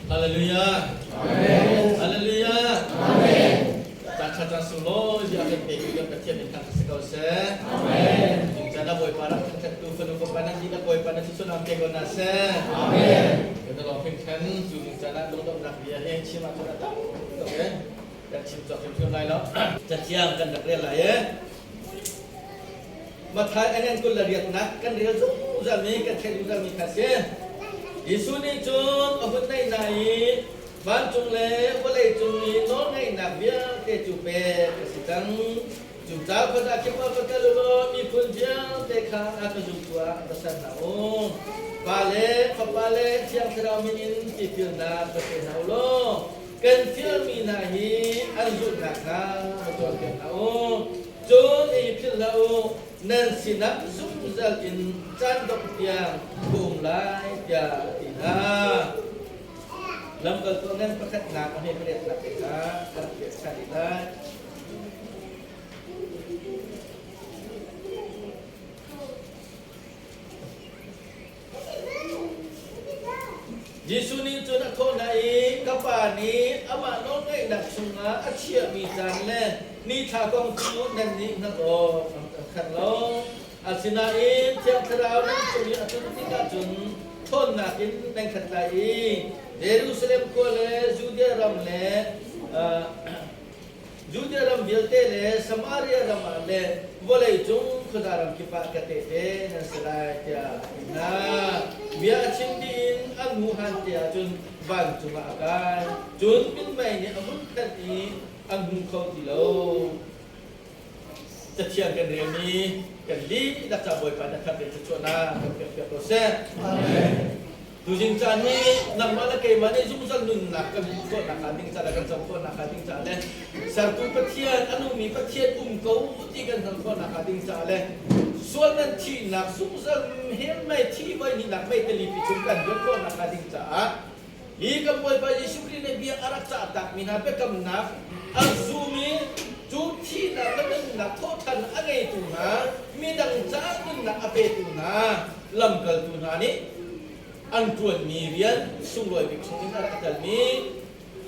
Hallelujah. Amen. Hallelujah. Amen. Ca sunglawi bia kan pek i kan Pathian min thangṭhat si ko seh. Amen. Chan ah Bawipa rak thangṭhat tu fanu fapa nan dihlak Bawipa na thluachuah am pe ko hna seh. Amen. Kan lawng hringhran cu ning caan ah lungdonghnak bia hi chim ahcun a tam tuk e. Kan chim cawk hrimhrim lai lo. Cathiang kan rak rel lai e. Matthai angan 28nak kan rel zungzal mi kan theih zungzal mi kha si. Jesuh nih cun a hun naih hna i vancung le vawlei cung i nawlngeihnak vialte cu pek a si cang. Cucaah khuaza kip ah va kal u law miphun vialte kha a ka zultu ah va ser hna u. Pa le Fapa le Thiang Thlarau min in tipilnak va pe hna u law kan fialmi hna hi an zulh nakhnga va cawnpiak hna u. Cun i philh hlah u, nan sinah zungzal in caan dongh tiang ka um lai, tiah a ti hna. Lamkaltu ngan pakhatnak a hme pariatnak te kha ka rak pekchanh rih lai. Jesuh nih cun a thawh hna i, Ka Pa nih amah nawlngeihnak chungah a chiahmi caan le nithla kong cu nannih hngalh awk an khat lo. Asinain Thiang Thlarau nan cung i a tlun tikah cun ṭhawnnak in nan khat lai i Jerusalem khua le Judea ram le Judea ram vialte le Samaria ram ah le vawleicung khuaza ram kip ah ka tehte nan si lai tiah a ti hna. Bia a chim dih in an hmuh han te ahcun vancung ah a kai. Cun minmei nih a hun khenh i an hmu kho ti lo. Cathiang kan relmi kan dihlak ca Bawipa na khat in thluachuahnak kan pekpiak ko seh. Amen. Tuzing caan hi nangmah le keimah nih zungzal nunnak kan hmuh khawh nakhnga ding ca le kan co khawh nakhnga ding ca le sertu Pathian a nungmi Pathian um ko ti kan hngalh khawh nakhnga ding ca le sual nan thihnak zungzal hell mei thi voi hnihnak mei talipi chung kan luat khawh nakhnga ding caah hi kan Bawipa Jesuh Khrih nih bia a rak cah takmi hna biakamnak a zum i cu thihnak le nunnak thawhṭhan a ngeitu hna midang caah nunnak a petu hna lamkaltu hna nih an ṭuanmi rian sunglawi bik chungin a rak telmi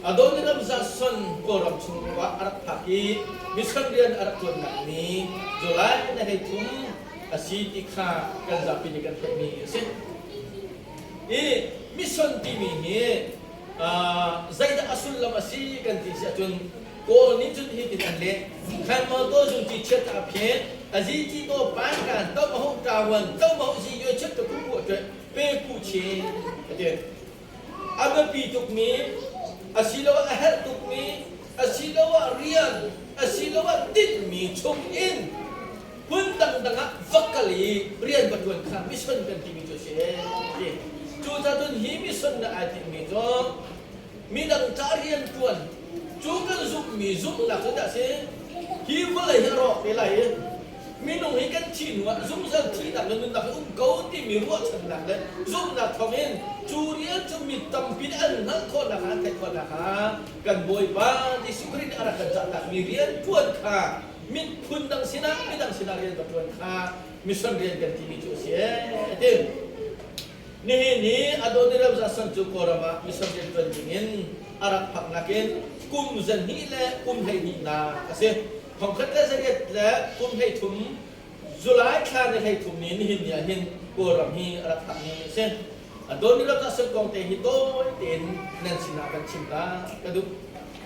Adoniram Jackson Kawlram chung ah a rak phak i mission rian a rak ṭuannak ni July na hei thum a si ti kha kan zapi nih kan theihmi a si. I mission timi hi zeidah a sullam a si kan ti si ahcun Kawl nih cun hitin an leh khan maw to zung ci chiat a phe a zi ci to pan kan to ma hu ta wan to ma hu zi yo chet to ku ku che pe ku che ati a biapi tukmi asiloah a herh tukmi asiloah rian asiloah tinhmi chung in hmun dangdang ah va kal i rian va ṭuan kha mission kan timi cu a si ti. Cucaah cun hi mission na ai tinhmi cu midang ca rian ṭuan cu kan zumhmi zumhnak cu dah si hi vawlei hi a rawk te lai i. Minung hi kan thih hnu ah zungzal thihnak le nunnak hi um ko timi ruahchannak le zumhnak thawngin cu rian cu mi tampi nih an hngalh khawhnak an theih khawhnak kha kan Bawipa Jesuh Khrih nih a rak kan cahtakmi rian ṭuan kha miphun dang sinah midang sinah rian va ṭuan kha mission rian kan timi cu a si ee ti. Nihin hi Adoniram Judson cu Kawlram ah mission rian ṭuan dingin a rak phaknak in kum zahnih le kum 12nak a si. Thongkhat le zariat le kum 13 July thla ni 13 ni nihin ni ah hin Kawlram hi a rak phakmi a si. Adoniram Judson kong te hi tawi tein nan sinah kan chim ta ka duh.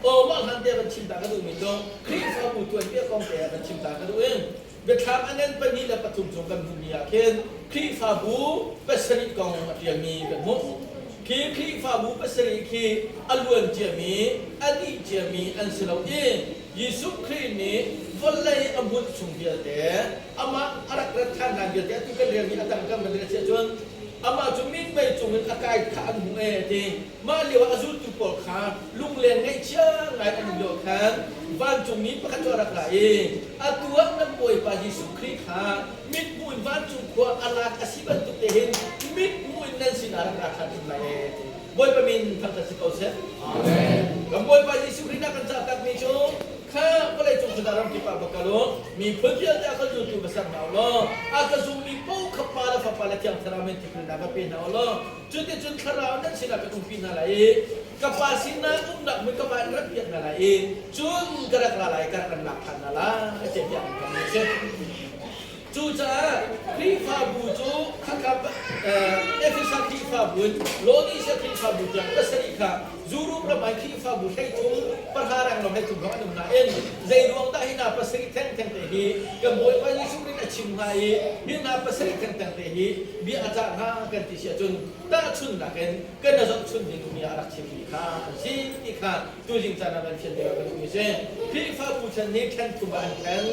Aw mah hlan te van chim ta ka duhmi cu Khrihfabu tuanbia kong te ah van chim ta ka duh in Biathlam a ngan 2 le 3 cung kan hmuhmi ah khin Khrihfabu pasarih kong a ṭialmi kan hmuh. Khi Khrihfabu pasarih khi a luan ciami, a dih ciami an si lo i Jesuh Khrih nih vawlei a hmunh chung vialte amah a rak rat ṭhan hlan vialte atu kan relmi a tang kan van rel si ahcun amah cu minmei cungin a kai kha an hmuh ee ti. Mah lioah a zultu pawl kha lungleng ngaihchia ngai an um lio khan vancungmi pakhat cu a rak ra i atu ah nan Bawipa Jesuh Khrih kha mithmuh in vancung khua a lak a si bantuk te hin mithmuh in nan sinah rak ra ṭhan hrim lai ee ti. Bawipa min thangṭhat si ko seh. Amen. Kan Bawipa Jesuh Khrih na kan cah takmi cu kha vawleicung khuaza ram kip ah va kal u, miphun vialte a ka zultu va ser hna u law a ka zummi paoh kha Pa le Fapa le Thiang Thlarau min tipilnak va pe hna u law Cuticun thlarau nan sinah kan umpi hna lai i ka Pa sinah umnak hmun ka Pa in rak piak hna lai i cun ka rak ra lai ka rak kan lak ṭhan hna lai tiah an kan si. Cucaah Khrihfabu cu khakha Efesa Khrihfabu in Laodicea Khrihfabu tiang pasarih kha Europe ram ah Khrihfabu 13 pahra reng lawng 13 lawng an um nain zei ruang dah hi hna pasarih thengtheng te hi kan Bawipa Jesuh Khrih a chim hnga i hi hna pasarih thengtheng te hi bia a cah hnga kan ti si ahcun tahchunhnak in kan i zohchun ding mi ah a rak chimmi kha an si ti kha tuzing caan ah kan fian ding ah ka duhmi si. Khrihfabu chan nih ṭhen thum ah an ṭhen.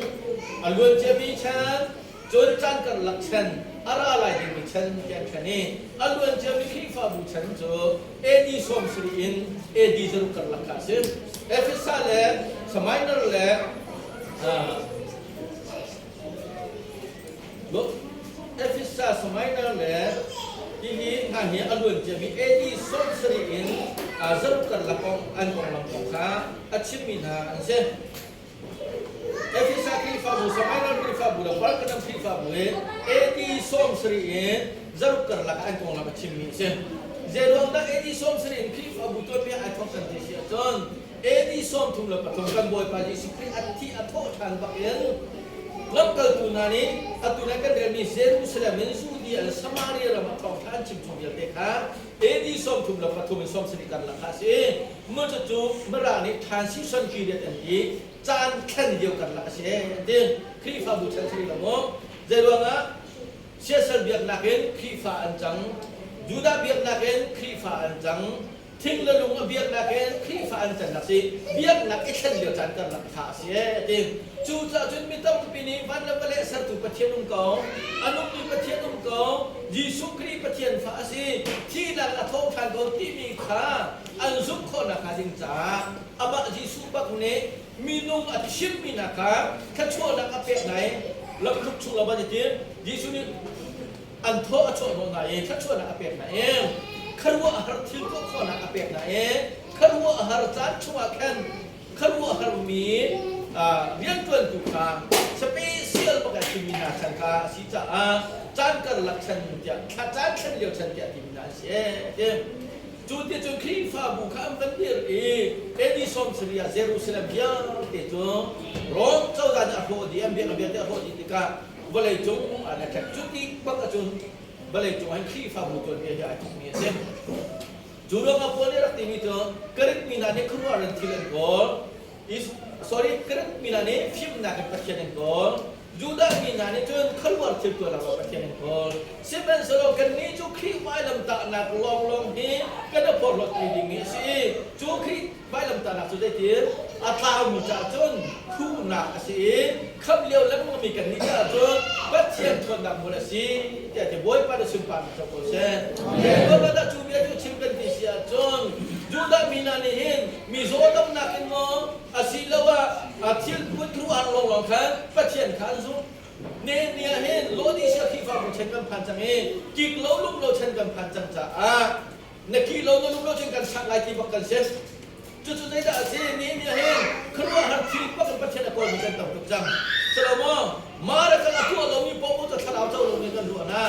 A luan ciami chan, cun caan karlak chan, a ra lai dingmi chan ti an ṭhen i a luan ciami Khrihfabu chan cu AD 70 in AD 6 karlak kha a si. Efesa le Smyrna le Efesa Smyrna le hihi hna hi a luan ciami AD 70 in zaruk karlak kong an konglam kong kha a chimmi hna an si. Efesa Khrihfabu, Smyrna Khrihfabu le Pergamum Khrihfabu hi AD 70 in zaruk karlak an konglam a chimmi a si. Zeiruang dah AD 70 in Khrihfabu tuanbia ai thawk kan ti si ahcun AD 33 kan Bawipa Jesuh Khrih a thi a thawh ṭhan bak in lamkaltu hna nih atu nan kan relmi Jerusalem in Judea le Samaria ram ah thawngṭha an chim chung vialte kha AD 33 in 70 karlak kha a si. Cucu Mirang nih transition period an ti, caan thlen lio karlak a si an ti. Khrihfabu chan si lo maw? Zeiruangah siasal biaknak in Khrihfa an cang, Judah biaknak in Khrihfa an cang, thing le lung a biaknak in Khrihfa an cannak si biaknak i thlen lio caan karlak kha a si ee ti. Cucaah cun mi tampi nih van le vawlei sertu Pathian um ko, a nungmi Pathian um ko, Jesuh Khrih Pathian fa a si, thihnak a tho ṭhan ko timi kha an zumh khawh nakhnga ding caah amah Jesuh bak nih minung a thimmi hna kha thluachuahnak a pek hna i lamtluk chung lo ban i tim. Jesuh nih an thaw a chuah hnawh hna i thluachuahnak a pek hna i khuaruahhar thil tuah khawhnak a pek hna i khuaruahhar caan chungah khan khuaruahharmi rianṭuantu kha special bak a thimmi hna chan kha a si caah caan karlak chan tiah thla caan thlen lio chan tiah timi hna an si ti. Cu ti cun Khrihfabu kha an van dir i AD 70 ah Jerusalem vialte cu Rom cozah nih a hrawh dih, an biakinn vialte a hrawh dih tikah vawleicung ah na ṭhek. Cu ti bak ahcun vawleicung ah hin Khrihfabu tuanbia hi ai thawkmi a si. Cu ruangah Paul nih a rak timi cu Greek mi hna nih khuaruahhar in thil an kawl. Sorry, Greek mi hna nih fimnak in Pathian an kawl. Judah mi hna nih cun khuaruahhar thil tuahnak ah Pathian an kawl. Sihmanhsehlaw kannih cu Khrih vailamtahnak lawnglawng hi kan i porhlawtmi dingmi a si i cu Khrih Vailamtahnak cu zeitin a tlaumi caah cun khuhnak a si i khamh lio lengmangmi kannih caah cun Pathian ṭhawnnak hmul a si tiah ti Bawipa na sunparnak co ko seh. Bawipa dah cu bia cu chim kan ti si ahcun Judah mi hna nih hin mi zaw damnak in maw asiloah thil phun ruah lawnglawng khan Pathian kha an zumh. Nehemiah hin Laodicea Khrihfabu chen kan phan cang i kik lo lum lo chen kan phan cang caah na ki lo na lum lo cun kan sak lai ti bak kan si. Cucu zeidah a si? Nehemiah hin khuaruahhar thil bak in Pathian a kawlmi kan tam tuk cang. Salomo, Maracal a tuah lomi paohpaoh cu thlarau co lomi kan ruah hna.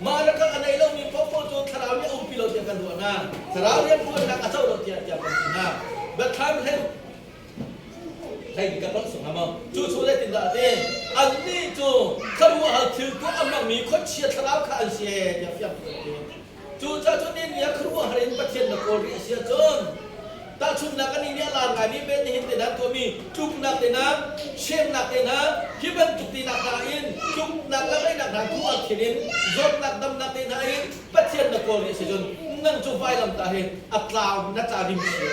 Maracal a nei lomi paohpaoh cu thlarau nih a umpi lo tiah kan ruah hna. Thlarau rianṭuannak a co lo tiah tiah kan ti hna. Biathlam hlei hlei ka palh sung maw? Cu cu zeitindah a ti? Annih cu khuaruahhar thil tuah a hmangmi khuachia thlarau kha an si tiah fiang tein a ti. Cucaah cun nih a khuaruahhar in Pathian na kawl rih a si ahcun tahchunhnak anih nih a lar ngaimi men nihin te hna tuahmi tluknak te hna, hremnak te hna, hi bantuk tinak hna in tluknak le meinak hna thu ah khin in zawtnak damnak te hna in Pathian na kawl rih a si cun nang cu vailamtah hi a tlau na ca rim si.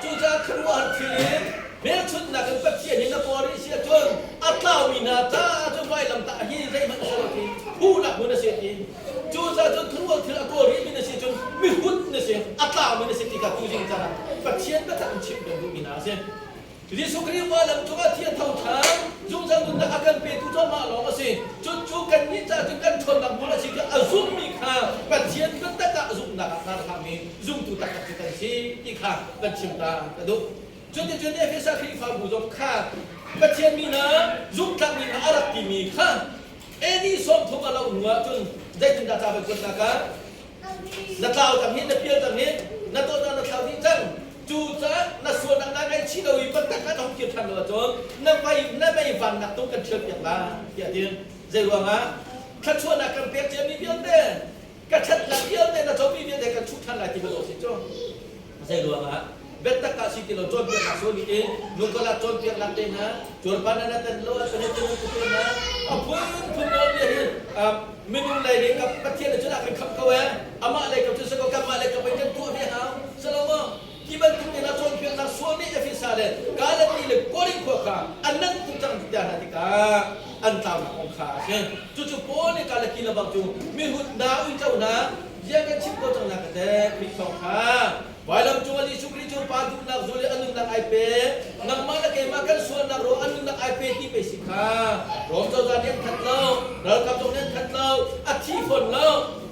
Cucaah khuaruahhar thil in hmelchunhnak in Pathian hi na kawl rih si ahcun a tlaumi hna caah cun vailamtah hi zeihmanh a si lo ti phunak hmun a si ti. Cucaah cun khuaruah thil a kawl rihmi na si cun mihut na si, a tlaumi na si ti kha tuzing caan ah Pathian biatak in chimh kan duhmi hna a si. Jesuh Khrih vailam cungah thi a tho ṭhan, zungzal nunnak a kan petu cu amah lawng a si. Cucu kannih caah cun kan ṭhawnnak hmun a si tiah a zummi kha Pathian biatak ah zumhnak ah hnar hlangmi zumtu taktak cu kan si ti kha kan chim ta ka duh. Cuticun Efesa Khrihfabu zong kha Pathian mi hna zumhtlakmi hna a rak timi kha AD 30 a loh hnu ah cun zeitindah ca van kuatnak ah Na tlau cang hi, na pial cang hi, na dawtnak na thlau dih cang. Cu caah na sualnak naa ngaihchih lo i biatak ah na hung kir ṭhan lo ahcun na mei na mei vannak tung kan ṭhialpiak lai tiah a ti. Zei ruangah? Thluachuahnak kan pek ciami vialte, ka ṭhatnak vialte na comi vialte kan chuh ṭhan lai ti bantuk a si cu. Zei ruangah? Biatak ah si ti lo cawnpiaknak sual i nukala cawnpiaknak te hna cuarpan na tan lo ah cun tu tu na a phunphun nawlbia hi minung lei nih ka Pathian nih cun a kan khamh ko ee amah lei kap cu si ko kanmah lei kap in kan tuah ve hau salomo ti bantuk te hna cawnpiaknak sual nih Efesa le Galati le Korin khua kha an nan tuk cang ti hna tikah an tlaunak kong kha a si. Cucu Paul nih Galati le bang cu mihut hna uico hna Ziang kan chim ko cang na ka te Khrih thawng kha vailam cungah Jesuh Khrih cu pa duhnak zul i a nunnak ai pe nangmah le keimah kan sualnak ro a nunnak ai pe ti pe si kha Rom cozah nih an that lo ralkap zong nih an that lo a thi fawn lo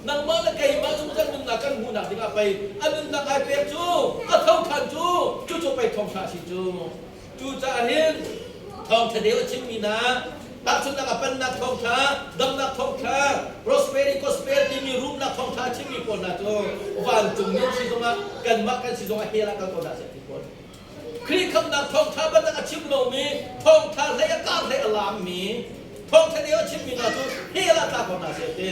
nangmah le keimah zungzal nunnak kan hmuhnak dingah pei a nunnak ai pek cu a tho ṭhan cu cucu pei thawngṭha a si cu. Cucaah hin thawngṭha deu a chimmi hna tahchunhnak a pannak thawngṭha, damnak thawngṭha, prosperity gospel timi rumnak thawngṭha a chimmi pawl hna cu vancung nan si zongah kanmah kan si zongah hell ah kal ko hna seh ti pawl. Khrih khamhnak thawngṭha bantuk a chim lomi thawngṭha hlei a kar hlei a laammi thawngṭha deu a chimmi hna cu hell ah tla ko hna seh ti.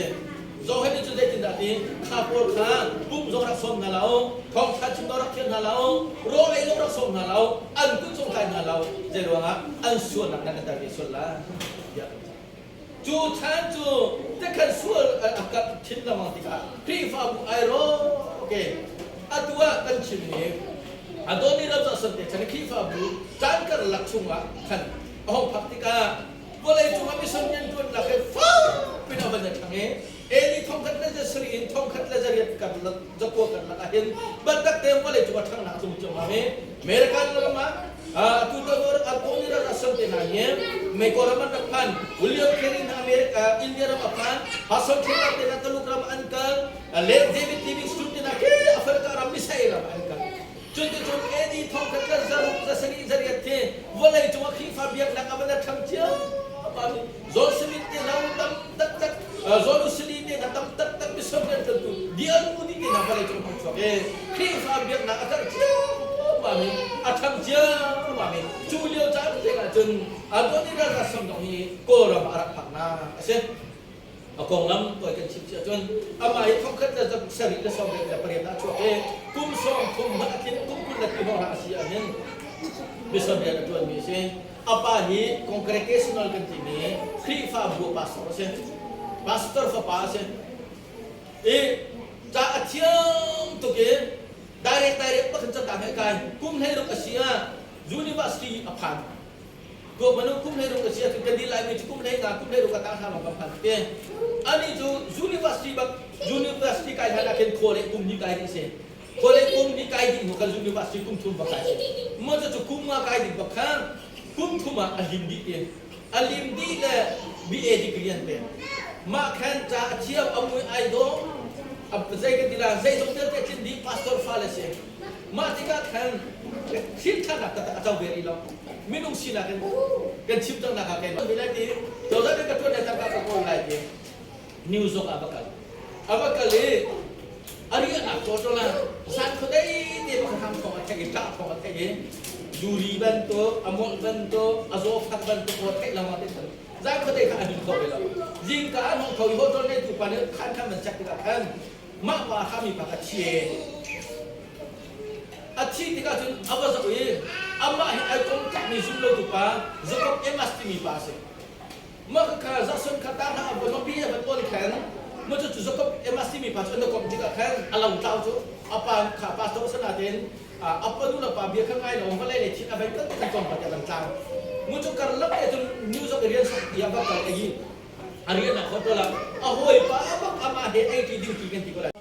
Johan nih cun zeitindah ti kha pawl kha pum zong rak sawm hna lo, thawngṭha chim zong rak thiam hna lo, rawl ei zong rak sawm hna lo, an kut zong tlai hna lo, zei ruangah an sualnak nan kan ve sual lai tiah cu chan cu tekhan sual a karh chin lengmang tikah Khrihfabu ai rawk e atu ah kan chim i Adoniram Johnson te chan Khrihfabu caan karlak chungah khan a hung phak tikah vawleicung ah mission rianṭuannak he fak in a van i ṭhang i AD 1700 in 1800 karlak zakua karlak ah hin biatak tein vawleicung a ṭhangnak tlung ciammam i American ram ah atu Tony Russell te hna hi Mexico ram an rak phan William Carey hna America India ram a phan Hudson Taylor te hna Taluk ram an kal le David Livingstone te hna khi Africa ram Misai ram an kal. Cuticun AD thongkhat le zaruk zasarih zariat khi vawlei cungah Khrihfa biaknak a van a ṭhang ciammam i John Smith te hna tam taktak John Wesley te hna tam taktak mission rianṭuantu D.L. Moody te hna vawlei cung hong chuak i Khrihfa biaknak a karh ciammam i a ṭhang ciammam i cu lio caan te ah cun Adoniram Judson zong hi Kawlram ah a rak phaknak a si. A konglam tawi kan chim si ahcun amah hi thongkhat le sarih le 78 ah a chuak i kum 30 hmanh a tlin kum 20 hrawng a si ahhin mission rian a ṭuanmi a si. A pa hi congregational kan timi Khrihfabu pastor a si. Pastor fapa a si. I ca a thiam tuk i direct direct pakhat catang he kai kum 16 a si ah university a phan. Tuah manu kum 16 a si ahcun kan dih laimi cu kum 15 kum 16 ka tang hna lawng kan phan te. Ani cu university bak university kai hlan ah khin khawleh kum hnih kai dih si. Khawleh kum hnih kai dih hnu kan university kum thum bak kai si. Mo cu kum nga kai ding bak kha kum thum ah a lim dih ti. A lim dih le BA degree an pek. Mah khan ca a thiam, a mui ai dawh, a zei kan ti la, zeizong vialte a tlin dih, pastor fale si. Mah tikah khan thilthannak taktak a co ve rih lo. Minung sinak in kan chim cangnak ah keimah ve lai ti, cozah nih ka ṭuan le tangka ka kawl lai ti. New York ah va kal. A va kal i a riahnak cawṭawl ah zan khuadei te pakhat hang thawng a theih i ṭah thawng a theih i zuri bantuk, a molh bantuk, a zawfak bantuk aw theih lengmang te khan zan khuadei kha a hnin kho ve lo. Zingka an hung tho i hotel ngeitu pa nih khan khan van check tikah khan mah pa kha mi pa kha thi e. A thi tikah cun a va zoh i amah he ai kom tlakmi zum lotu pa Jacob Emas timi pa a si. Mah kha Jason kha ta hna a va pi a va tuan khan mu cu cu Jacob Emas timi pa cu an komh tikah khan a lo tlau cu a pa kha pastor sana tein a pa nu le pa bia kha ngai lo vawlei le thin a vei kan kan tlawm pa te van tlang mu cu karlak te cun New York rian sok ti a va kal ei a rian a khot la a hawi pa bak ama he ei ti ding ti kan ti ko lai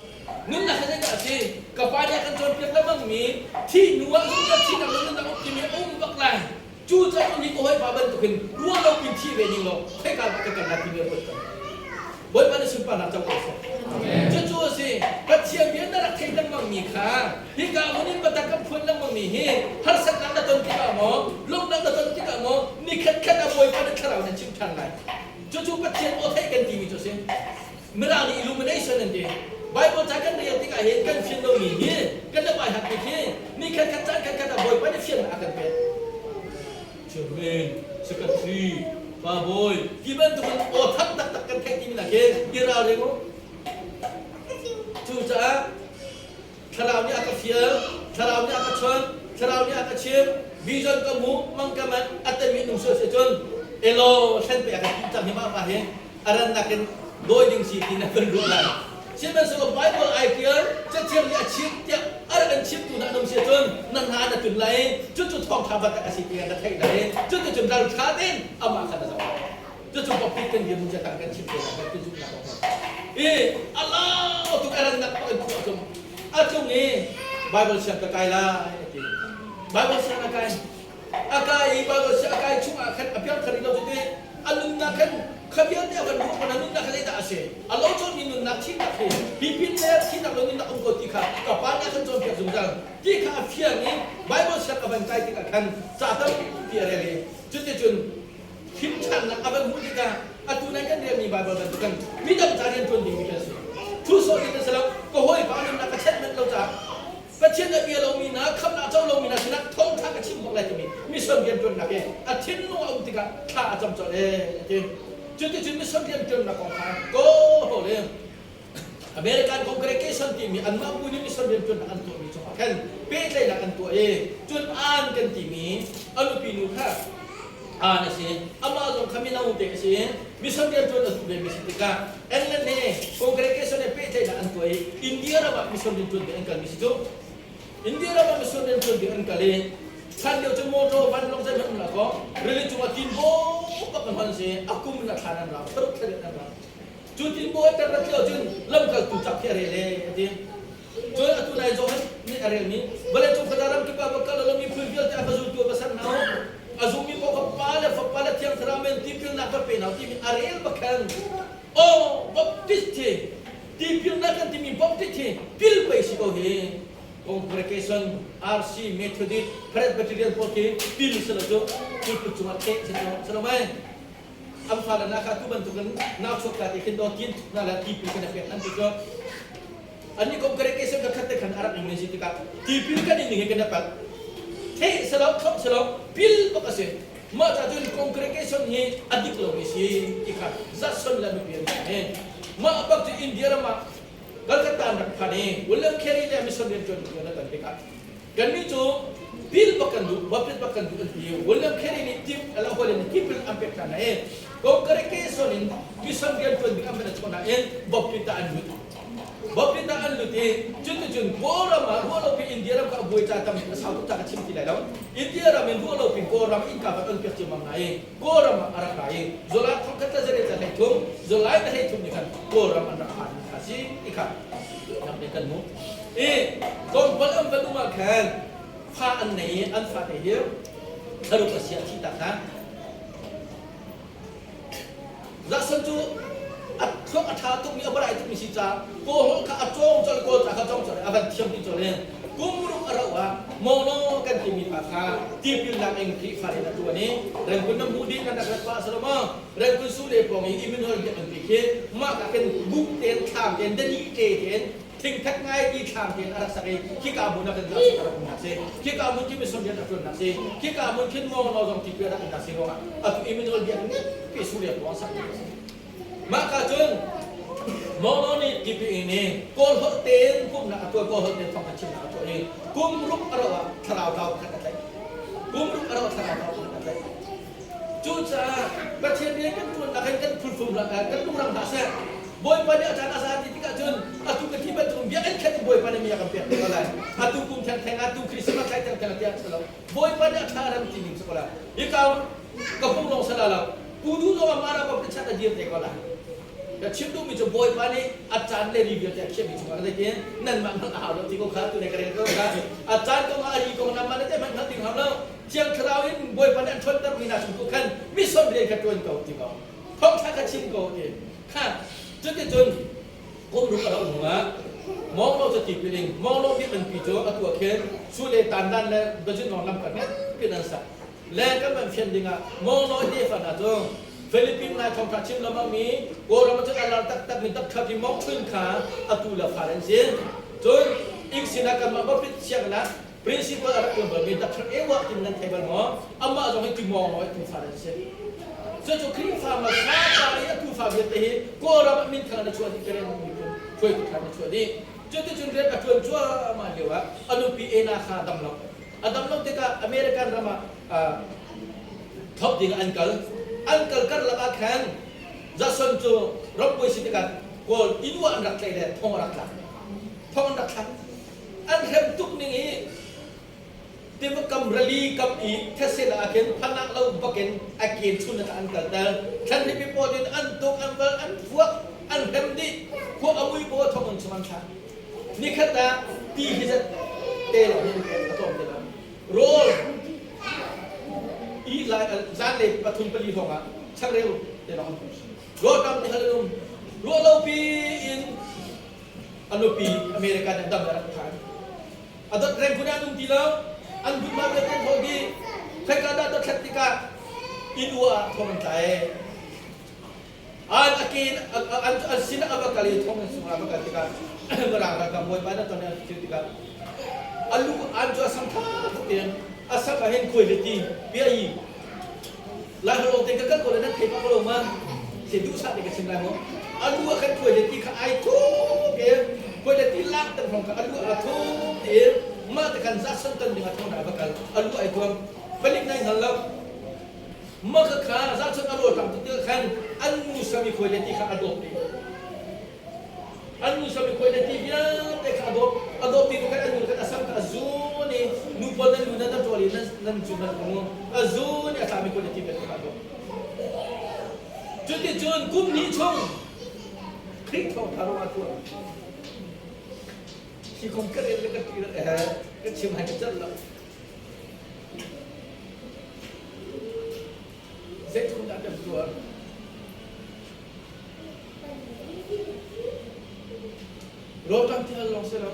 nunnak hi zeidah a si ka pa nih a kan cawnpiak lengmang mi thi hnu ah zungzal thinak le nunnak um timi a um bak lai Cucaah nih ka hawipa bantukin ruah lo pin thi ve ning law khoika dah ka kal lai timi ruat ko. Bawipa na sunparnak co ko seh. Cucu a si. Pathian bia na rak theih lengmang mi kha hika hmun in biatak kan phuan lengmang mi hi harsatnak na ton tikah maw, lawmhnak na ton tikah maw, ni khatkhat ah Bawipa na thlarau nan chim ṭhan lai. Cucu Pathian aw theih kan timi cu a si. Mirang nih illumination an ti. Bible ca kan rel tikah hin kan fian lomi hi kan le hmaihat mi khi ni khatkhat caan khatkhat ah Bawipa nih fiannak a kan pek. Chairman, secretary, pa bawi ti bantukin aw thang taktak kan theih timi nak hi i ralring u. Cucaah thlarau nih a ka fial, thlarau nih a ka chawnh, thlarau nih a ka chimh, vision ka hmu, mang ka manh, a temi nung sual si cun elaw hlen pe a ka timh cang hi mah pa hi a rannak in dawi ding si ti na kan ruah lai. Sihmanhsehlaw Bible ai tial, Cathiang nih a chim tiah a rak in chimtu hna an um si ahcun na hna na tun lai i cucu thawngṭha biatak a si ti na theih lai i cuticun ralṭha tein amah kha na zoh lai. Cucu baptist kan dirhmun catang kan chim te lai kan ti zumhnak kong i a lau tuk a rannak bak in khua a tlung. A tlung i Bible siang ka kai lai a ti. Bible siang a kai. A kai i Bible siang a kai chungah khan a piangthar rih lo cu ti a nunnak khan kha vialte a van ruah ko na nunnak kha zeidah a si a lo cawnmi nunnak thihnak hi hi pin le thihnak lo nunnak um ko ti kha ka pa nih a kan cawnpiak zungzal ti kha a fiang i Bible siang a van kai tikah khan ca tampi a rel i cuticun hrimṭhannak a van hmuh tikah atu nai kan relmi Bible bantukin midang ca rian ṭuan dingmi kan si thu sawh ding kan si lo ka hawipa nunnak ka chenh manh lo caah Pathian a bia lomi hna, khamhnak a co lomi hna sinah thawngṭha ka chim bak lai timi mission rianṭuannak hi a thinlung a um tikah thla a cam colh ee a ti. Cuticun mission rianṭuannak kong kha kawl in American Congregation timi anmah bu nih mission rianṭuannak an tuahmi cungah khan pehtlaihnak an tuah i cun aan kan timi a nupi nu kha aan a si. Amah zong kha mino te a si. Mission rianṭuan a duh vemi si tikah England he congregation he pehtlaihnak an tuah i India ram ah mission rianṭuan ding an kalmi si cu. India ram ah mission rianṭuan ding an kal i hlan lio cu motor vanlawng zeihmanh um lo kaw rili cungah tinbaw bak an hman si a kum in a thlan an rau tharuk thla an rau. Cu tinbaw a ter rat lio cun lamkaltu tlak khi a rel e a ti. Cun atu nai Johan nih a relmi vawleicung khuaza ram kip ah va kal law miphun vialte a va zultu a va ser hna u. A zummi paoh kha Pa le Fapa le Thiang Thlarau men tipilnak va pe hna u timi a rel bak khan aw Baptist hi tipilnak kan timi Baptist hi pil pei si ko hi Congregation RC Methodist Presbyterian pawl khi pil si lo cu pulpit cungah theh si cu si lo mei an fale na kha tu bantukin nau chuak ta ti khin do tin na la tipil kan pek an ti cu Annih congregation ka khat te khan a rak ing si tikah tipil kan in ning hi kan i palh. Theih selo thok selo pil bak a si. Mah ca cun congregation hi a dik lomi si ti kha zatson le nupi an he. Mah bak cu India ram ah Calcutta an rak phan i William Carey le mission rian ṭuan tu an tan tikah kannih cu pil bak kan duh, baptist bak kan duh an ti. William Carey nih tim ala hawile nih tipil an pek hna na i congregation in mission rian ṭuan ding an van chuah na in baptist ah an lut. Baptist ah an lut i cuticun Kawlram ah ruahlopi India ram kha a buai ca tam a sau tuk ca ka chim ti lai lo. India ram in ruahlopi Kawlram innka van on piak ciammam hna i Kawlram ah a rak ra i July thongkhat le zarel ca 13 July na 13 ni khan Kawlram an rak phan kha si ti kha lam nih kan hmuh. I tlawmpal an van um ah khan fa an nei i an fate hi thlaruk a si a thi tak hna. Zason cu a thluak a ṭha tukmi a parai tukmi si caah Kawl kha a cawng colh Kawl ca kha cawng colh a van thiam ti colh in kum ruk a rauh ah Mawlaw kan timi pa kha tipilnak in Khrihfa in a ṭuan i Rengkun na hmuh dih nan rak rat pah a maw Rengkun su le pawng i Immanuel biakinn pi khi mah ka khin buk tein thlam tein dani ṭe tein thingthat ngai ti thlam tein a rak sak i khika hmun ah khin rak rak umnak si khika hmun khi mission rian a ṭuannak si khika hmun khin Mawlaw zong tipil a rak innak si ruangah atu Immanuel biakinn nganpi su le pawng sak mi a si. Mah ka cun Mawlaw nih tipil in i Kawl holh tein pumhnak a tuah, Kawl holh tein thawngṭha chimnak a tuah i kum ruk a rauh ah thlarau tlau pakhat a tlaih. Kum ruk a rauh ah thlarau tlau pakhat a tlaih. Cucaah Pathian rian kan ṭuannak hin kan phulfum kan lungrang hlah seh. Bawipa nih a caan a za ti tikah cun atu ka thi bantuk biakinn khat in Bawipa nih mi a kan pek te ko lai. Atu kum thengtheng ah tu Christmas lai thengtheng ah tiah a si lo. Bawipa nih a ṭha ram ti ning si ko lai. Hika ka pung lawng sala lo. Pu duh zong ah mara bap chat a dir te ko lai. Ka chim duhmi cu Bawipa nih a caan le ri vialte a khiahmi chungah zeitin nanmah hngalh a hau lo ti ko kha tu ne ka rel ko kha. A caan kong ah a ri kong nangmah na te hmanh hngalh ding hau lo. Thiang Thlarau in Bawipa nih an ṭhawntermi hna chung tu khan mission rian kha ṭuan ko ti ko. Thawngṭha kha chim ko ti. Kha cuticun kum ruk a rauh hnuah Mawnglaw cu tipil in Mawnglaw biakinn pi cu atu ah khin su le tandan le bazinawng lam kar nganpi in an sak. Le kan van fian dingah Mawnglaw tefa hna cu Philippine Lai thawngṭha chim lengmang mi Kawlram ah cun a lar taktak mi Dr. Pi Mawng Chun kha atu le fale an si. Cun ing sinah kanmah Baptist sianginn ah principal a rak ṭuan balmi Dr. Ewa tin nan thei bal maw? Amah zong hi ti Mawnglaw i tufa an si. Cucu Khrihfa hmasa pa i a tufa vialte hi Kawlram ah minthang an chuah dih Karen miphun hruaitu thar an chuah dih. Cuticun rian a ṭuan cuahmah lio ah a nupi Ena kha dam lo. A dam lo tikah American ram ah thlop ding an kal. An kal karlak ah khan Jason cu rambuai si tikah Kawl inua an rak tlaih le thong a rak tla. Thong an rak thlak. An hrem tuk ning i tiva kam rali kam i these ah khin phanak lo bakin a ke chun ah an kalter. Thlanripi pawl in an tuk, an val, an vuak, an hrem dih. Khua a mui pawl thong in chung an thlak. Nikhat ah ti hi zat te lawng hin a tlawm te lo. Rawl i lai zanlei pathum pali hrawng ah changreu te lawng an hmu. Rawl tam ti hal an um. Ruah lo pi in a nupi America nih dam a rak phan. A dot reng phun an um ti lo. An but ma vialte an thawh dih. Khoika dah dot thlet tikah inn ua ah thong an tla ee. An a ke an an sin ah a va kal i thong in sungah a va kal tikah Mirang ralkap bawipa na ton an thil tikah a lu an cu a sam tha tuk tein a sam ah hin khuai le ti bia i Lai holh te ka kal ko le nan thei bak lo ma se duh sa te ka chim lai mo a lu ah khan khuai le ti kha ai thuk e khuai le ti lak tan hong kha a lu a thuk te ma te kan za san tan ding a thong na va kal a lu ai tuam palik nai hngal lo ma kha kha za chan a ro tang tu te khan an nu sami khuai le ti kha a dawp te An nu sam i khuai le ti vialte kha a dawp. A dawp ti khan an nu khan a sam kha a zun i nu pawl nan lu nan nan ṭawl i nan nan cu nan um. A zun i a tlami khuai le ti vialte kha a dawp. Cuticun kum hnih chung Khrih thawngṭha ruangah tuah. Hi kong ka rel le ka ti ka chim hai ka celh lo. Zeitluk dah kan tuar? Rawlṭam thil lawng si lo.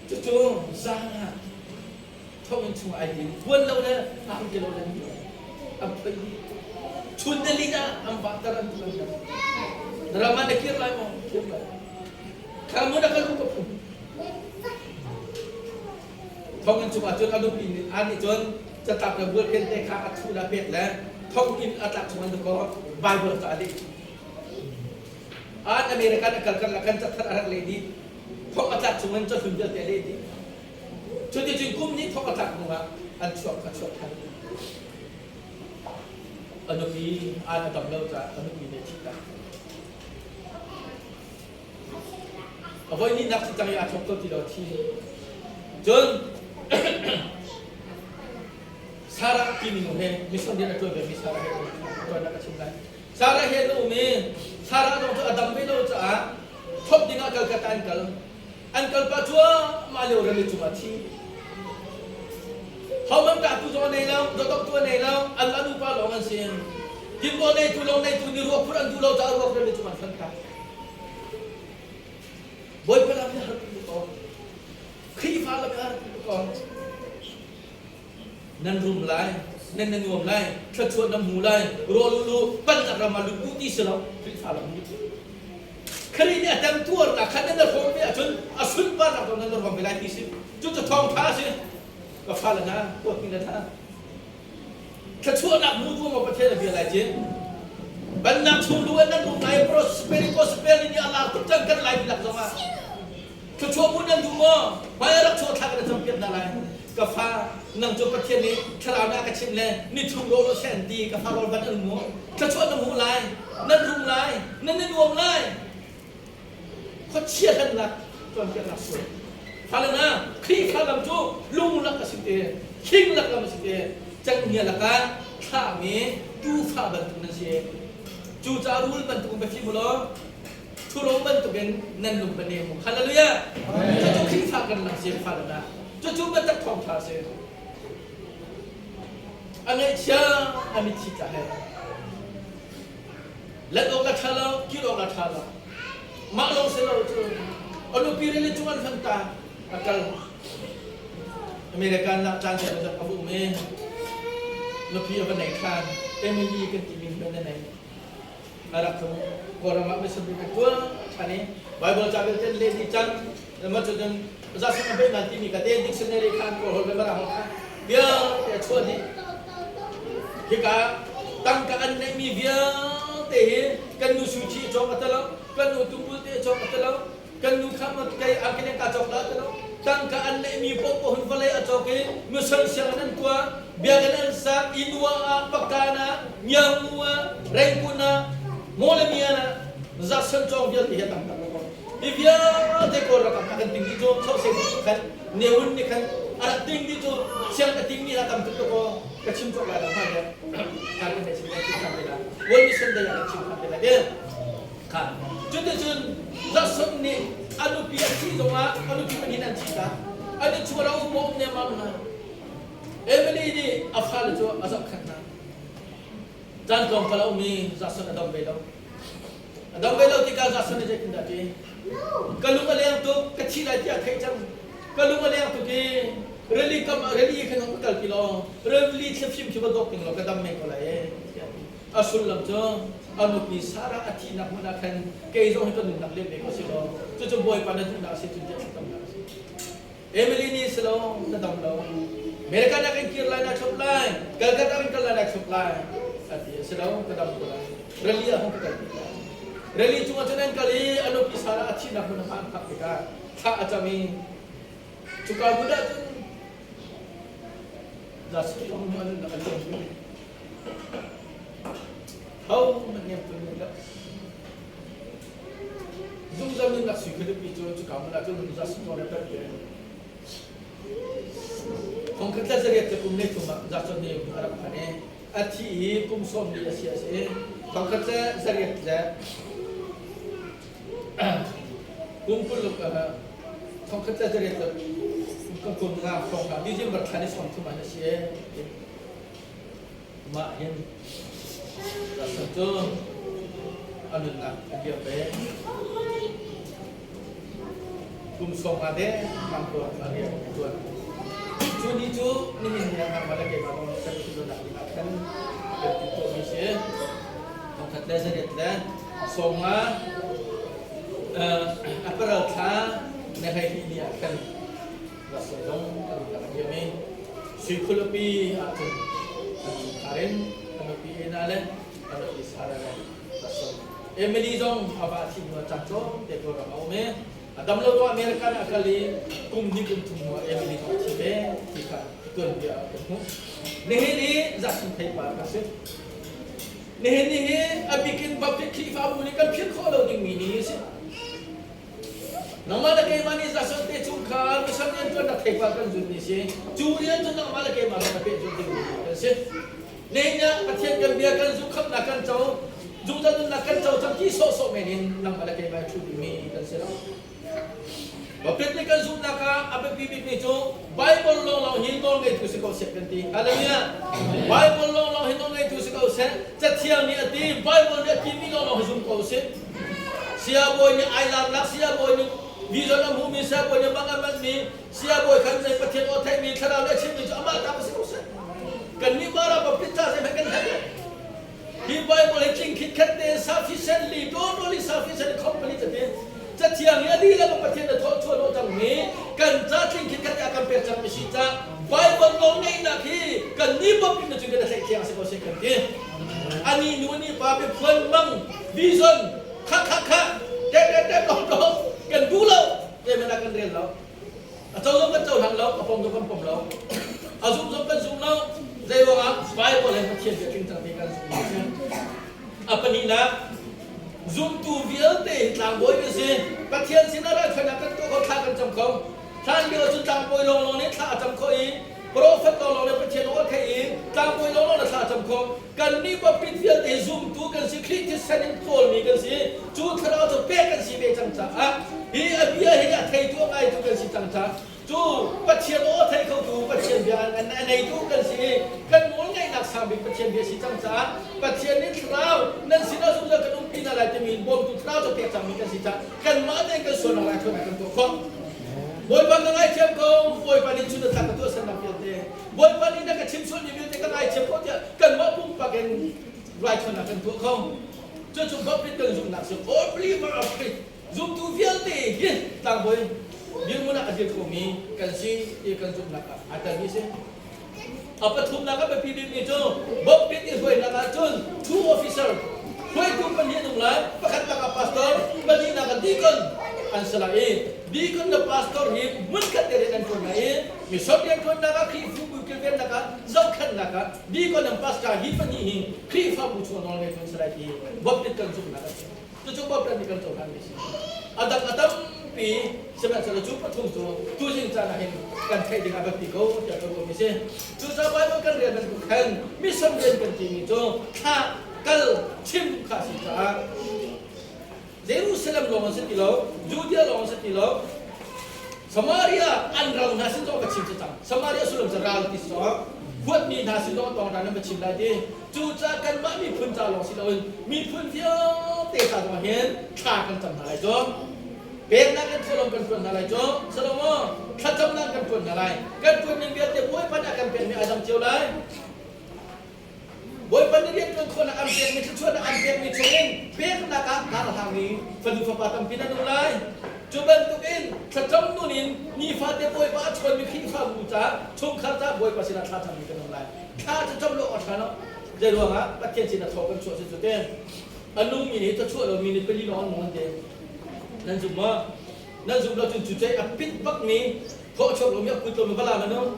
Cucu zan ah thonginn chung ai din. Puan lo le angki lo le an phoi dih. Chun le lin ah an vahter an tuan ter. Na ram ah na kir lai maw? Kir lai. Kha mun a ka lu ka phum. Thonginn chung ah cun a nupi nih an nih cun catlap le bualken te kha a thu le a pek le thonginn a tlak chung an dakaw Bible ca a leh. An American a kal karlak khan cathar a rak leh dih. Thong a tlak chung in cahlun vialte a leh dih. Cuticun kum nih thong a tlak hnu ah an chuak a chuak than. A nupi an a dam lo caah a nupi nih a thih tak. A voi hnihnak si cang i aa thlop ko ti lo a thi. Cun Sarah timi nu he mission rian a ṭuan vemi Sarah he ṭuannak a chim lai. Sarah he an um i Sarah zong cu a dam ve lo caah thlop dingah Calcutta an kal. An kal pah cuahmah lio rili cungah a thi. Hohmanh ṭahtu zong a nei lo, dawtawktu a nei lo, anmah nupa lawng an si. Tinbaw neitu lo neitu nih ruak phurh an duh lo caah ruak rel cu an hlan ta. Bawipa lam hi har tuk ko. Khrihfa lam hi har tuk ko. Nan rum lai, nan na nuam lai, thluachuah nan hmu lai, rawl u lu, pannak ram ah lut u ti si lo, Khrihfa lam hi. Khrih nih a temtuarnak kha nan hrawm ve ahcun a sunparnak zong nan hrawm ve lai ti si. Cucu thawngṭha a si. Ka fale hna, kuat le hna. Thluachuahnak hmu tu maw Pathian a bia lai cin. Bannak chung lu nan um lai prosperity gospel nih a lar tuk cang kan lai bilak zong ah. Thluachuah hmu nan duh maw? Hmai rak chuah thla kan campiak hna lai. Ka fa nang cu Pathian nih thlarau nih a ka chimh le ni thum rawl seh an ti ka fa rawl van an mu. Thluachuah na hmu lai, nan rum lai, nan i nuam lai. Khuachia hlannak cawnpiaknak sual. Fale hna, Khrihfa lam cu lunglak a si te, hlinglak lam a si te, cenghngia lakah thlahmi tuufa bantuk nan si. Cucaah rul bantuk in va fim u law ṭhuro bantukin nan lung va nem u. Hallelujah! Cucu Khrihfa kan lam si, fale hna. Cucu biatak thawngṭha a si. A ngaihchia a mitthli tla he. Let awk a ṭha lo, kir awk a ṭha lo. Mah lawng si lo cu a nupi rili cung an hman ta a kal. American ah caan caan a va um i nupi a va nei ṭhan. Emily kan timi hman na nei. A rak tlung. Kawlram ah missionary kan ṭuan ṭhan i Bible ca vialte an leh dih cang. Mah cu cun zasang a beiman timi ka te dictionary kha an kawl hol mirang kha vialte a chuah dih. Hika tangka an neihmi vialte hi kan nu suchi a cawk a talo, kan nu tumbul te a cawk a talo, kan nu kha kei angkeleng ka cawk la a talo. Tangka an neihmi paoh hun vawlei a cawk i mission sianginn an tuah, biakinn an sak, Inua ah, Pakan ah, Ngiangu ah, Rengkun ah, Mawlamian ah, zasan cawng vialte hi a tam tak ko. Hi vialte Kawl ralkap hna kan ting dih cu Choseh nih khan Ne Win nih khan a rak ting dih cu siang ka ting mi hna tam tuk ko ka chim cawk lai lo hna le kan kan chim kan chim than te lai World Mission Day ah kan chim than te lai te kha cuticun Jason nih a nupi a thih zongah a nupi pahnih an thi ta an i chuah lo um um nemam hna Emily nih a fale cu a zohkhenh hna caan tlawmpal a um i Jason a dam ve lo A dam ve lo tikah Jason nih zeitindah a ti? Ka lung a leng tuk, ka thi lai tiah theih cang. Ka lung a leng tuk i rili kam ah rili khan ka kalpi law rili thlifim khi va dawk ning law ka dam men ko lai ee tiah a ti. A sullam cu a nupi Sarah a thihnak hmun ah khan kei zong hi ka nunnak liam ve ko si law cucu Bawipa na duhnak a si cun tiah thlacamnak a si. Emily nih si lo na dam lo. America na kan kir lai na thlop lai. Calcutta kan kal lai na thlop lai. A ti a si lo ka dam ko lai. Rally ah hung ka kal pi lai. Rally cungah cun an kal i a nupi Sarah a thihnak hmun a an phak tikah thla a cam i cuka hmun ah cun Zasuk hmun an an liam Ho man niam tu ni lo. Zungzal nunnak sui khualipi cu cuka hmun ah cun Jason le pek ve. Thongkhat le zariat le kum 33 ah Jason nih a rak phan i a thi i kum 40 a si a si. Thongkhat le zariat le kum 20 thongkhat le zariat le kum 50 hrawng ah December thla ni 30 ah a si. Mah hin Jason cu a nunnak a liam ve. Kum 50 deng mangtuan a rian a ṭuan. Cu ni cu nihin ni ah nangmah le keimah zong nih kan philhlonak ding ah khan kan timhtuahmi a si. Thongkhat le zariat le 50 April thla ni 12 ni ah khan Russell zong a nunnak a liam i Sui khualipi ahcun an chungkhar in a nupi Anna le a nupi Sarah le Russell. Emily zong a va a thih hnu ah caan tlawmte Kawlram a um i a dam lo ruangah American ah a kal i kum hnih kum thum hnu ah Emily zong a thi ve ti kha tuanbia ah kan hmuh. Nihin i Jackson theipar kan si. Nihin ni hi a bik in Baptist Khrihfabu nih kan philh khawh lo dingmi ni a si. Nangmah le keimah nih Jason te chungkhar mission rianṭuannak theipar kan zunmi si. Cu rian cu nangmah le keimah zong a pehzulh dingmi kan si. Nihin ah Pathian kan bia kan zumh khamhnak kan co, zungzal nunnak kan co cang ti sawhsawh men in nangmah le keimah i ṭhu dingmi kan si lo. Baptist nih kan zumhnak ah a biapi bikmi cu Bible lawnglawng hi nawlngeitu si ko seh kan ti. Hallelujah. Bible lawnglawng hi nawlngeitu si ko seh. Cathiang nih a ti, Bible nih a timi lawnglawng hi zum ko sih. Siabawi nih ai larnak, siabawi nih vision a hmuhmi, siabawi nih mang a manhmi, siabawi khan zei Pathian aw theihmi, thlarau nih a chimmi cu amah ta si ko seh. Kannih Mara Baptist ca zeihmanh kan herh lo. Hi Bible hi tling khitkhat te sufficiently, totally sufficient complete a ti. Cathiang hi a dihlak in Pathian na thawh chuah cang mi kan ca tling khitkhat te a kan pek cang mi si ca Bible nawl ngeihnak hi kan ni bawm in na cu kan thlaih thiang si ko se kan ti. Ani nu ni pa pe phuan mang vision kha kha kha te te te dong dong kan duh lo te mana kan rel lo. A co zong kan cohlang lo, a pom zong kan pom lo. A zum zong kan zum lo. Zei ruangah Bible he Pathian bia tling cang ti kan zum a si. A pahnihnak, zumtu vialte hi tlangbawi kan si. Pathian sinah raithawinak kan tuah kho, thla kan cam kho. Hlan lio cun tlangbawi lawnglawng nih thla a cam kho i profet lawnglawng nih Pathian aw a theih i tlangbawi lawnglawng nih thla a cam kho. Kannih Baptist vialte hi zumtu kan si, Khrih thisen in ṭawlmi kan si. Cu thlarau cu pek kan si ve cang caah hi a bia hi a theitu a ngaitu kan si cang caah cu Pathian aw a thei khotu Pathian bia a neitu kan si i kan nawlngeihnak sang bik Pathian bia si cang caah Pathian nih thlarau nan sinah zungzal kan umpi hna lai timi in bawmtu thlarau cu pek cangmi kan si caah kanmah tein kan sualnak raithawinak kan tuah khawh. Bawipa ka ngaithiam ko, Bawipa nih chun a tlak ka tuahsernak vialte Bawipa nih na ka chim sualmi vialte ka ngaithiam ko tiah kanmah pumpak in raithawinak kan tuah kho. Cucu Baptist kan zumhnak si. All believer of Christ zumtu vialte hi tlangbawi dirhmun ah a dir khomi kan si ti kan zumhnak ah aa telmi si. A pathumnak a biapi bikmi cu Baptist i hruainak ahcun two officer hruaitu pahnih an um lai. Pakhat lakah pastor, pahnihnak ah deacon an si lai i deacon le pastor hi hmunkhat te rian an ṭuan lai i Mission rianṭuannak ah Khrihfabu kilvennak ah zohkhenhnak ah deacon and pastor hi pahnih hi Khrihfabu chung nawl ngeitu an si lai ti Baptist kan zumhnak a si. Cucu Baptist nih kan cohlanmi a si. A dang a tampi sihmanhsehlaw cu pathum cu tuzing caan ah hin kan theih ding ah biapi ko tiah ka ruahmi a si. Cucaah Bible kan rel bantuk khan mission rian kan timi cu thlah, kal, chim kha a si caah Jerusalem lawng an si ti lo, Judea lawng an si ti lo, Samaria an ral hna sin zong ka chim cang. Samaria sullam cu ral ti si huatmi hna sin zong tawng nan va chim lai ti. Cucaah kanmah miphun ca lawng si loin miphun vialte ca zong hin thla kan cam hna lai cu. Peknak in thawhlawm kan ṭuan hna lai cu. Salomo thlacamnak kan ṭuan hna lai. Kan ṭuanning vialte Bawipa nih a kan pekmi a dang cio lai. Bawipa nih rianṭuan khawhnak an pekmi thluachuahnak an pekmi chungin peknak ah kar hangmi fanu fapa tampi nan um lai. Cu bantukin thlacam nun in nifate Bawipa a chawnmi Khrihfabu ca chungkhar ca Bawipa sinah thla cammi kan um lai. Thla cu cam lo awk a ṭha lo. Zei ruangah Pathian sinah thaw kan chuah si cu te. A nungmi nih thluachuah lomi nih pali lawng an nung an ti. Nan zum maw? Nan zum lo cun cu cei a pit bakmi thawhchuak lomi a kut lomi va la nan um.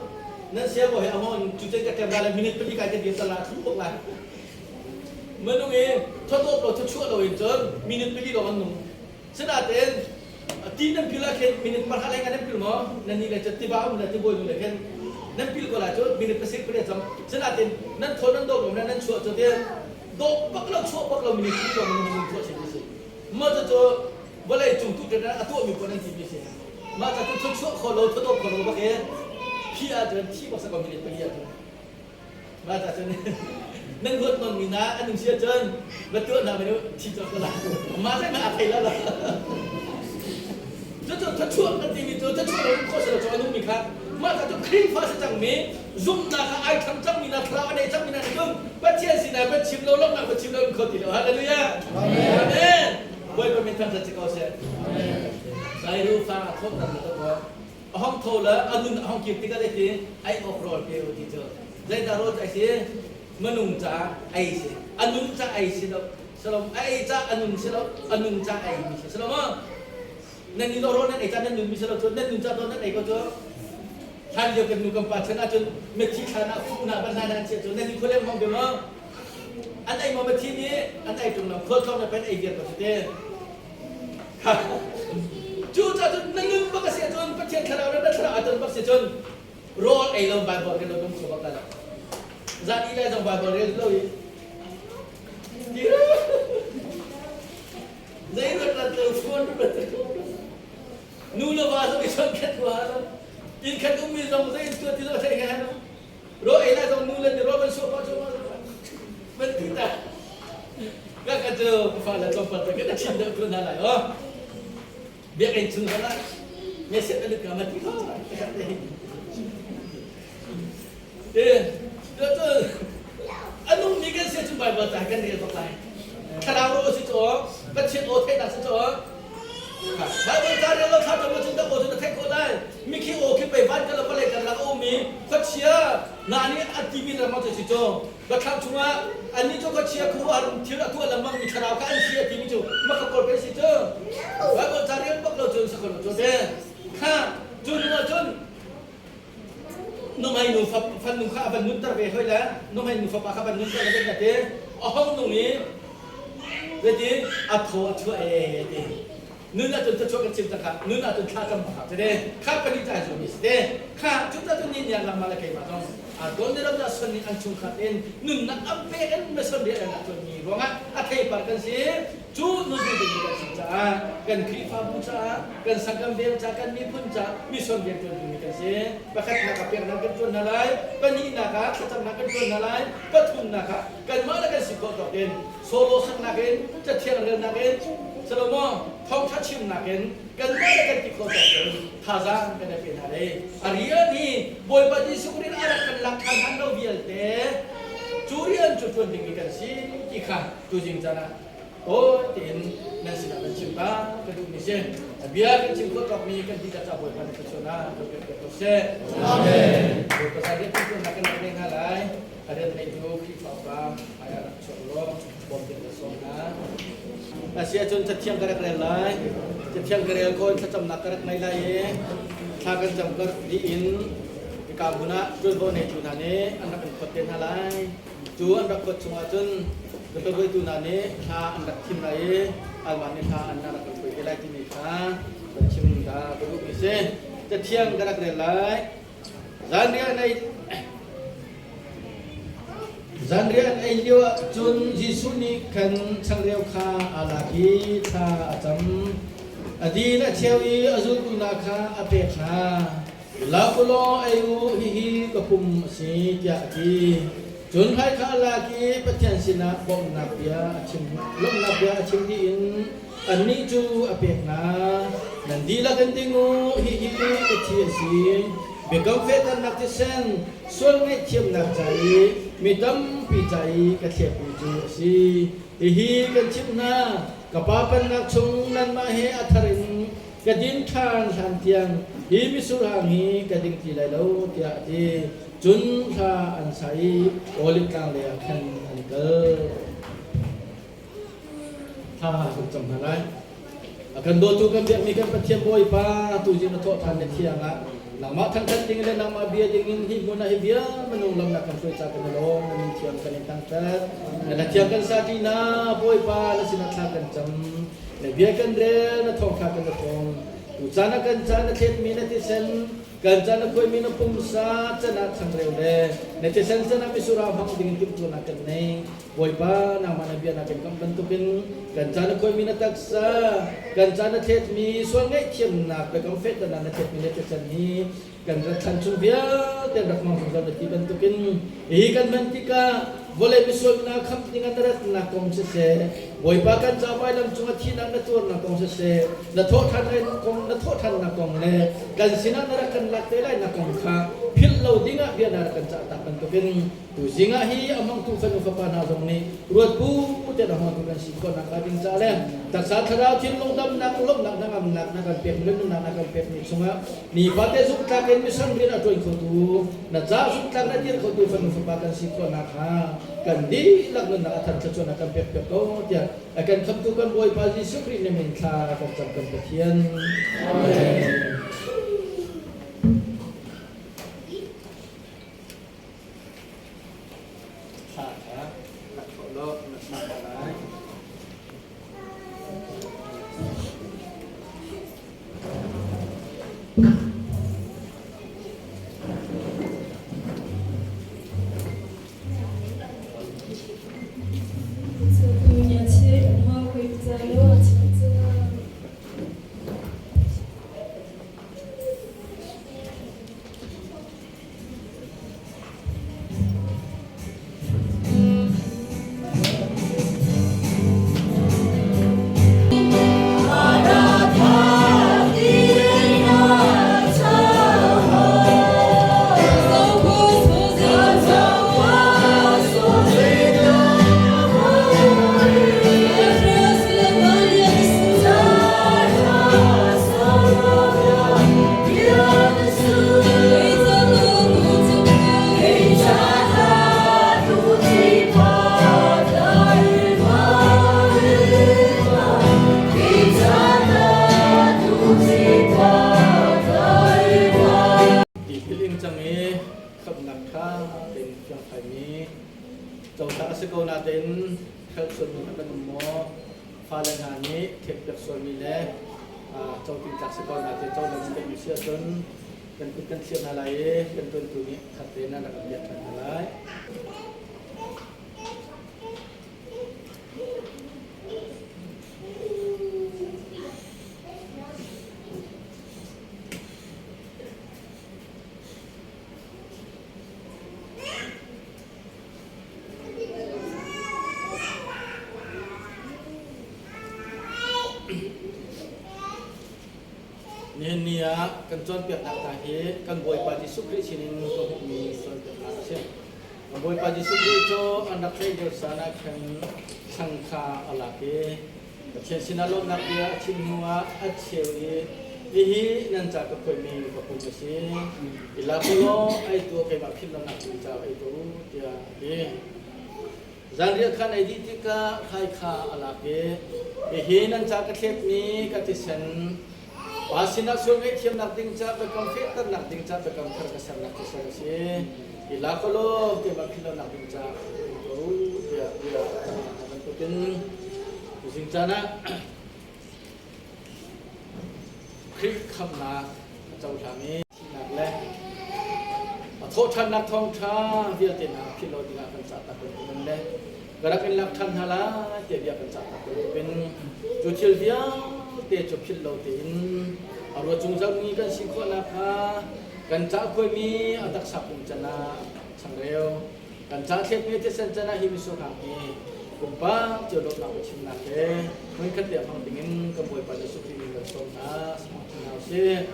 Nan siabawi he a hong cu cei ka ṭem lai le minute pali kai te dir tal la thlu bak lai. Minung i thawdawp lo thawchuah lo in cun minute pali lawng an nung. Sinain ti nan pil ah khin minute pahra leng nan pil maw? Nan nih le cu tiva um le tibawi nu le khin nan pil ko lai cu minute pasarih pariat cang. Sinain nan thaw nan dawp lo nan chuah cu ti dawp bak lo chuah bak lo minute pali lawng minung chuah si ti si. Mah cu vawlei cung tu a tuahmi paoh nan timi si. Mah ca cu thluachuah kho lo, thawdawp kho lo bak i thi ahcun thi bak sa ko minute pali ahcun. Mah ca cun nan ruat non mi na an um si ahcun va tuah hna menu thi cawk ko la. Mah zei mah a thei lo lo. Cucu thluachuah kan timi cu thluachuah lo in khawh si lo cu a nungmi kha mah ca cu Khrihfa si cangmi zumhnak kha ai tham cangmi na thlarau a nei cangmi na nih cun Pathian sinah va chim lo lawmhnak va chim lo in kho ti lo. Hallelujah. Amen. Bawipa min thangṭhat si ko seh. Zairu fa a thawtnak le ko a hong tho le a nun a hong kir tikah ti ai awk rawl pe u ti cu zeidah rawl ai si minung ca ei si a nun ca ei si lo salom a ei ca a nun si lo a nun ca ei mi si salom nan ni rawl nan ei ca nan nun mi si lo cu nan nun ca to nan ei ko cu hlan lio kan nu kan pa chan ahcun mithi thlan ah fuh na ban hna nan chiah cu nan ni khualem hong be maw an ei maw mithi nih an ei ṭung lo khualtlawng le pen ei viar ko cu te cu ca cun na nun bak a si ahcun Pathian thlarau le na thlarau aa ton bak si cun rawl ei lo Bible rel lo dum kho bak la zan i lai zong Bible rel lo i zei rat rat lo phone rat. Nu le va zong i chawnh khat hua lo. Inn khat ummi zong zei in tuah ti zong thei ngai lo. Ro ei lai zong nu le nih ro ban suah pa cu ban ti ta. Ka ka cu fa le tlawmpal te kan chim deuh tu hna lai o. Biakinn chung zong ah me set na ka ma ti ko. Eh, cu anung mi kan sia cu Bible ta kan rel bak lai. Thlarau ro si cu Pathian aw theihnak si cu Bible ca rel lo thla cam cun dak aw cu na theih khawh lai. Mikhi aw khi pei van kan vawlei kan lak a um i khuachia na nih a timi lengmang cu si cu. Biathlam chungah annih cu khuachia khuaruahhar thil a tuah lengmang mi thlarau kha an si a timi cu maka kawl pei si cu. Bible ca rel bak lo cun sakho lo cu te. Kha cu hnu ah cun nuhmei nu fanu kha a van nunter ve hoi le nuhmei nu fapa kha van nunter le ka ti a hong nung i zeiti a thaw a chuah e ti nun ahcun thluachuah kan chim tak nun ahcun thla cam bak te kha pali cai zu mi si te kha cu ta cu ni nian lam le keimah zong a don ni ram da son nih an chungkhat in nunnak am pe in mission rian an tuan mi ruangah a theipar kan si. Cu nun duh dingmi kan si caah kan Khrihfabu caah kan sang kan veng caah kan miphun caah mission rian ṭuan dingmi kan si. Pakhatnak ah peknak kan ṭuan hna lai, pahnihnak ah thlacamnak kan ṭuan hna lai, pathumnak ah kanmah le kan si khawh tawk in solo saknak in cathiang relnak in Salomo thawngṭha chimnak in kanmah le kan ti khawh tawk in thazaang kan i pe hna lai. A rian hi Bawipa Jesuh Khrih a rak kan lak ṭhan hlan lo vialte cu rian cu ṭuan dingmi kan si ti kha tuzing caan ah tawi tein nan sinah kan chim ta ka duhmi si. A bia kan chim khawh tawkmi kan dihlak ca Bawipa nih thluachuah kan pek piak ko seh. Amen. Bawipa sa rian tuannak kan rak ngei hna lai. A rian ngeitu Khrihfa upa hmaiah rak chuak law bawm ding ka sawm hna. A si ahcun cathiang ka rak rel lai. Cathiang ka rel ko in thlacamnak ka rak ngei lai i thla kan cam kar dih in hika hmun ah ṭuanvo neitu hna nih an rak kan phawt te hna lai. Cu an rak phawt chungah cun biatak hna nih thla an rak thim lai i anmah nih thla an rak kan pui te lai timi kha kan chim ta ka duhmi si. Cathiang ka rak rel lai. Zanriah an ei Zanriah an ei lio ah cun Jesuh nih khan changreu kha aa lak i thla a cam. A din a cheu i a zultu hna kha a pek hna. La u law ei u, hihi ka pum a si, tiah a ti. Cun hrai kha a lak i Pathian sinah bawmhnak bia a chim, lawmhnak bia a chim dih in annih cu a pek hna. Nan dihlak in ding u, hihi ka thi a si. Biakam fehternak thisen, sual ngaihthiamnak ca i mi tampi ca i ka thletmi cu a si. Hihi kan chimh hna, ka Pa pennak chung nanmah he a thar in ka din ṭhan hlan tiang hi mitsur hang hi ka ding ti lai lo tiah a ti. Cun hla an sa i Oliv tlang lei ah khan an kal. Thla kan cam hna lai. A kan dawtu kan biakmi kan Pathian Bawipa tuzing na thawh ṭhan na thiang ah nangmah thangṭhat ding le nangmah bia ding in hi hmun ah hi bia minung lam na kan hruai ca kan i lawm na min thiang kan in thangṭhat na thiang kan sa ṭi na Bawipa na sinah thla kan cam. Na bia kan rel, na thawngṭha kan i hrawm. Tu caan ah kan ca na thletmi na thisen, kan ca na khuaimi na pumsa can ah changreu le na thisen can ah mitsur ah hmang dingin timhtuahnak kan nei. Bawipa, nangmah na bia na kan kamh bantukin kan ca na khuaimi na taksa, kan ca na thletmi sual ngaihthiamnak biakam fehternak na thletmi na thisen hi kan rat chan chung vialte rak hmang zungzal na ti bantukin hi kan hman tikah vawlei misualnak khamh ding ah na ratnak kong siseh Bawipa kan ca vailam cungah thihnak na tuarnak kong siseh na thawhṭhan kong na thawhṭhannak kong le kan sinah na rak kan lak te lainak kong kha philh lo dingah bia na rak kan cah tak bantukin Tuzing ah hi a hmangtu fanu fapa hna zong nih ruat bu tein a hmangtu kan si khawh nakhnga ding ca le taksa thlarau thinlung damnak lawmhnak hnangamnak na kan pek nunnak na kan pekmi chungah nifate zumhtlak in mission rian a ṭuan khotu na ca zumhtlak na dir khotu fanu fapa kan si khawh nakhnga kan dihlak nunnak a thar thluachuahnak kan pek piak ko tiah a kan khamtu kan Bawipa Jesuh Khrih na min thla kan cam kan Pathian. Amen. Thla kha rak thawh law na sa lai. tein fiangfaimi cohlan a si ko natein hrelh sualmi hna kan um maw? Fale hna nih thekpiak sualmi le coting tlak si ko natein cohlan si kan si ahcun kan kut kan thlir hna lai i kan tuantu nih khat tein an rak kan piak ṭhan hna lai. Nihin ni ah kan cawnpiaknak hna hi kan Bawipa Jesuh Khrih sinin ka hmuhmi cawnpiaknak a si. Kan Bawipa Jesuh Khrih cu an rak tlaih lio caan ah khan thlang kha a lak i Pathian sinah lawmhnak bia a chim hnuah a cheu i hihi nan ca ka phuaimi ka pum a si. I lak u law ei tuah keimah philh lonak ding caah ei tuah u tiah a ti. Zanriah khan ei dih tikah khai kha a lak i hihi nan ca ka thletmi ka thisen pa sinah sual ngaihthiamnak ding ca biakam fehternak ding ca biakam thar ka sernak thisen a si. I lak u law keimah philh lonak ding caah ei tuah u tiah bia a chim hna bantukin tuzing caan ah Khrih khamhnak a cohlang i thihnak le a thawhṭhannak thawngṭha vialte hna philh lo dingah kan cah tak bantukin le ka rak in lak ṭhan hna lai tiah bia kan cah tak bantukin cu thil vialte cu philh lo tein a ruat zungzalmi kan si khawh nakhnga kan cah khuaimi a taksa pum can ah changreu Kan ca thletmi thisen can ah hi misuak hi pumpak cio dawtnak biachimnak he hmunkhat te hmang dingin kan Bawipa Jesuh Khrih min kan sawm hna. Hmang hna usih.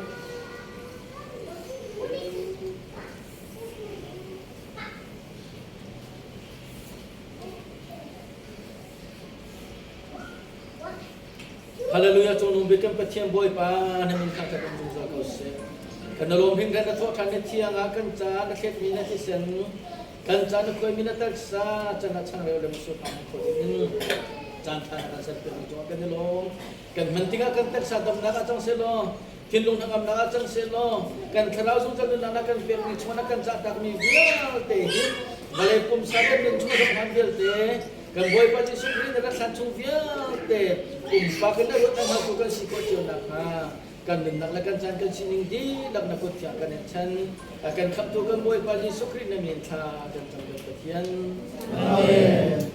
Hallelujah cungnung bik kan Pathian Bawipa na min kha kan zungzal ko seh. Kan lawm hin kan na thawh ṭhan na thiang ah kan ca na thletmi na thisen kan ca na khuaimi na taksa can ah changreu le mitsur hang kho ding in caan ṭha na kan serpiak mi cungah kan i lawm. Kan hman tikah kan taksa damnak ah cang sehlaw thinlung hnangamnak ah cang sehlaw kan thlarau zungzal nunnak na kan pekmi chung na kan cahtakmi vialte hi vawlei pumsa kan nun chung a dongh vialte Kan Bawipa Jesuh Khrih na kan thlan chung vialte pumpak in na ruat na hngaltu kan si khawh cio nakhnga kan nunnak le kan caan kan sining dihlak na kut thiang kan in chan. A kan khamhtu kan Bawipa Jesuh Khrih na min thla kan cam kan Pathian. Amen.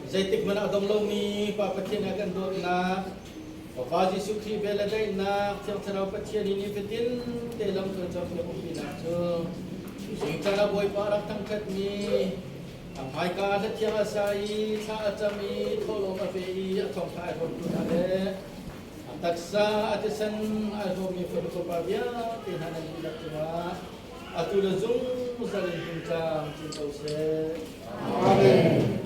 Zeitik hmanh ah dong lomi Pa Pathian a kan dawtnak, Fapa Jesuh Khrih vel le daihnak, Thiang Thlarau Pathian i nifatin te lamhruai cawnpiak umpinak cu zingcaan ah Bawipa a rak thangṭhatmi a hmaika ah hlathiang a sa i thla a cam i thawhlawm a pe i a thawngṭha ai hrawmtu hna le a taksa a thisen ai hrawmmi fanu fapa vialte hna nan dihlak cungah atu le zungzal in him cang chin ko seh. Amen.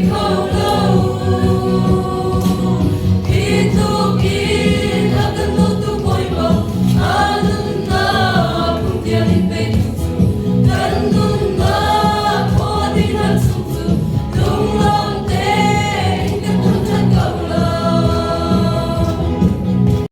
kho lo. Hi tluk in a kan dawtu Bawipa, a nunnak pum tiang in petu cu kan nu.